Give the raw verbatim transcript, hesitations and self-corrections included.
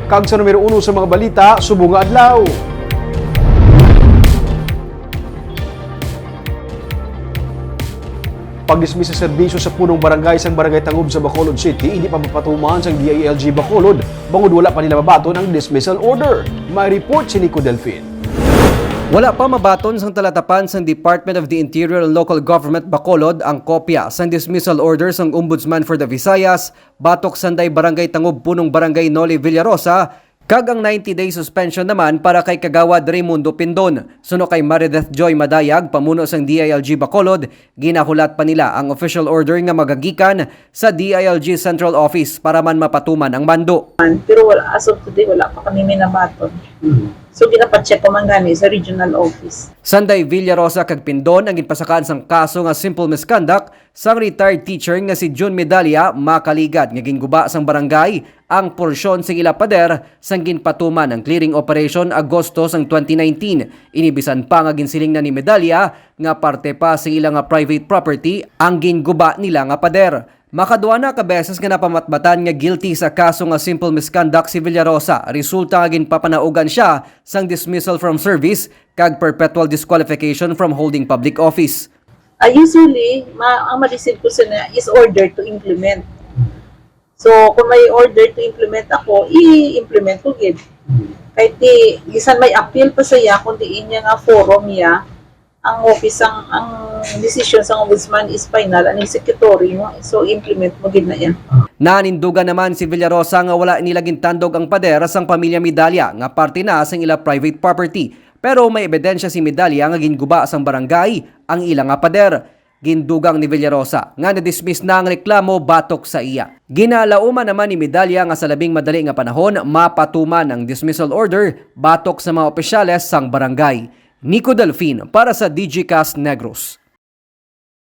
Kag sa numero uno sa mga balita subong nga adlaw. Pagdismiss sa serbisyo sa punong barangay sang Barangay Tangub sa Bacolod City, hindi pa mapatuman sang D I L G Bacolod bangod wala pa nila mabaton ang dismissal order. May report si Nico Delfin. Wala pa mabaton sang talatapan sang Department of the Interior and Local Government Bacolod ang kopya sang dismissal order sang Ombudsman for the Visayas batok sanday Barangay Tangub Punong Barangay Noli Villarosa, kag ang ninety-day suspension naman para kay Kagawad Raymundo Pindon. Suno kay Marideth Joy Madayag, pamuno sang D I L G Bacolod, ginahulat pa nila ang official order nga magagikan sa D I L G Central Office para man mapatuman ang mando. Pero wala, as of today, wala pa kami may nabaton. So, ginapacheck ko man gani sa regional office. Sanday Villarosa kag Pindon ang ginpasakaan sang kaso nga simple misconduct sang retired teacher nga si Jun Medalla Makaligad nga ginguba sang barangay ang porsyon sing ila pader sang ginpatuman ang clearing operation Agosto sang twenty nineteen. Ini bisan pa nga ginsiling na ni Medalla nga parte pa sing ila nga private property ang ginguba nila nga pader. Makadua na ka beses nga napamatbatan nga guilty sa kaso nga simple misconduct si Villarosa, resulta nga ginpapanaugan sia sang dismissal from service kag perpetual disqualification from holding public office. Ah, usually, ma ang ma-receive ko sina is order to implement. So, kung may order to implement ako, i-implement ko gid. Kay ti, bisan may appeal pa sa iya, kung diin niya nga forum niya, ang office, ang, ang decision sa ombudsman is final, ang executory mo, so implement mo gid na iya. Nanindugan naman si Villarosa nga wala nila gintandog ang pader sang pamilya Medalla nga parte na sang ila private property. Pero may ebidensya si Medalla nga ginguba sang barangay ang ila nga pader. Gindugang ni Villarosa nga na-dismiss na ang reklamo batok sa iya. Ginalauman naman ni Medalla nga sa labing madali nga panahon mapatuman ang dismissal order batok sa mga opisyales sang barangay. Nico Delfin para sa Digicast Negros.